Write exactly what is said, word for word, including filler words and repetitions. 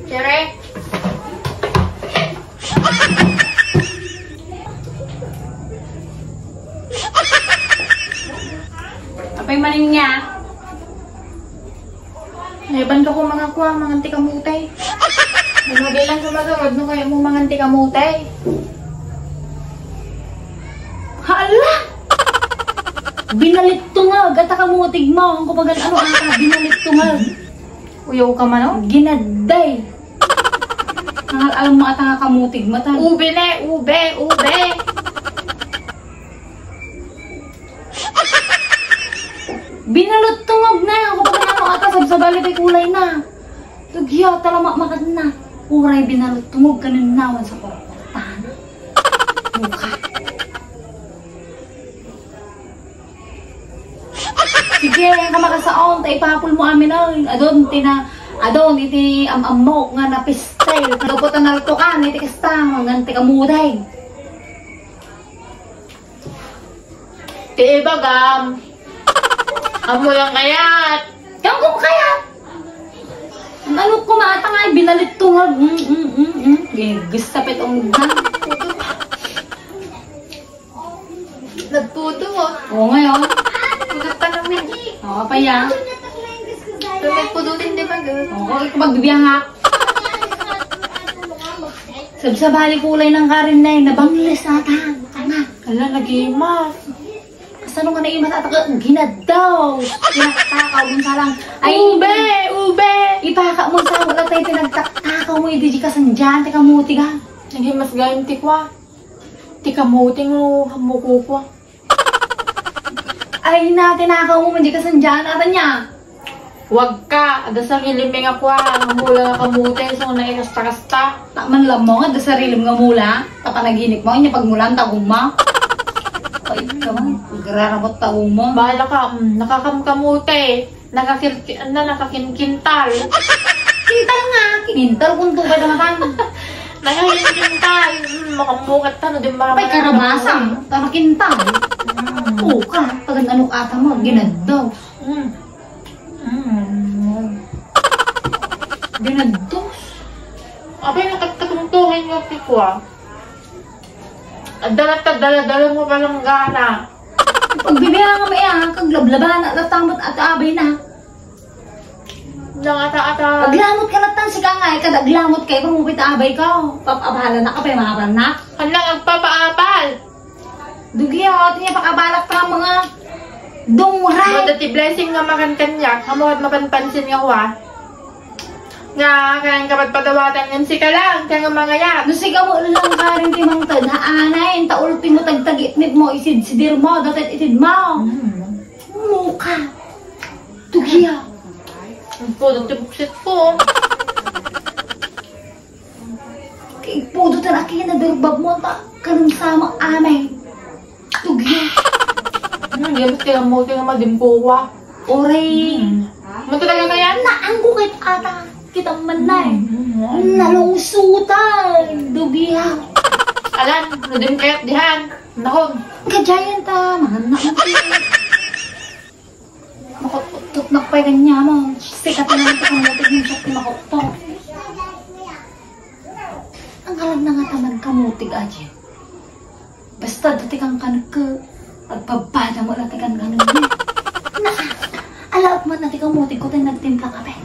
Sir, eh. Apay manen nga? Ay, ban ka ko mangakua, mangan ti kamote. Nagmagay lang ko magarod no kaya mo mangan ti kamote. Hala! Binaliktungag, ata kamutig mo. Ang kumagan ano ata, binaliktungag. Uyaw ka man, oh. Ginadday. Nangal-alam mo ata nga kamutig mo, ta. Ube ne, ube, ube. Binalot tungog na. Ako pa ano ata, sabsabali kay kulay na. Tugya, talamak makat na. Uray binalot tungog, kaninawan sa korportahan. Muka. Sige, ang kamakasaon, ta ipapul mo amin, oy. Adon, tina, adon, iti am-ammok nga napistil. Nagapot ang nartukan, iti kasta, hanggang ti kamuday. Ti ibagam. Amo lang kayat. Yang kum kayat. Ano kumata nga, binalit ko nga. Mm, mm, mm, mm. Gigis sa petong na. Nagpudo, oh. Oo, ngayon. Pudot pa namin. Oo, pa yan. Pero nagpudo din, di ba, girl? Oo, ikaw magbibiyahak. Sabsabali kulay ng karin na yun, nabangles ata. Tama. Ala, nagimas. Kasano nga naimas ata ka? Ginadaw. Pinagtakaw, minsan lang. Ay, ube! Ube! Ipaka mo sa wala tayo pinagtaktakaw mo, hindi di kasandian, teka mo, tiga. Nagimas gayam ti kwa. Ti kamuting mo, hamukukwa. Ay, na, tinakaw mo, hindi kasandian, ata niya. Wag ka, adda sarilim nga kua, nga mula nga kamote, so na ikasta-kasta. Taman lang mo, nga adda sarilim nga mula, tapanaginip mo, inya pagmulan, tagong mo. Ay, ka man, agrarabot tagong mo. Bahala ka, mm, nakakamkamote, nakakir-, ano, nakakinkintal. Kintal nga, kinintal kung tubay na matan. Nakakinkintal, mm, makamukat ta, no, di ba? Ay, karabasang, tamakintal. Mm. Oo ka, tagan ano ata mo, ginaddaw. Mm. Mm. Dinagdos. Abay, nakatkatuntuhan nga ti kua. Adda latta dala-dala mo palanggana. Pagbibiangan mo iya, kag lablabana, latta mo't ata abay na. Nang ata-ata. Aglamot ka latta, sika nga, eh, kada aglamot kayo, pamupit abay ka, oh. Pap-, abala na ka, pay maharan na. Kanang agpapaabal. Dugi, oh, ati niya pakabalak pa ang mga dungray. Dati blessing nga makan kanya, kamuhat mapanpansin nga wa. Nga, kaya ka padawatan ng sika lang, kaya nga mangayat. No, sigaw lang ka rin ti mangtad, ha, anay, ta ultimo tagtagitnit mo, isidsidir mo, datat itid mo. Mm. Muka. Dugi, ah. Ang pudot ti buksit ko. Kay pudo tan aki na durbab mo, ta kanang sama amay. Tugya. Hmm, di mas kaya mo, kaya madimpuwa. Oray. Hmm. Mo talaga kaya? Naanggo kay ata. Kita man na eh. Hmm, hmm, hmm. Nalungsutan. Dugiya. Alan, nadim kayat dihan. Nakon. Kajayan ta, mangan na ang Makuttot na pay kanya mo. Sikat na naman ito kamutig yung siya ti makuttot. Ang alam na nga taman kamutig, aje. Basta dati kang kanag ka, agpabada mo na ti kan kanag niya. Na, alaot man na ti kamutig ko tayo nagtimpla kape.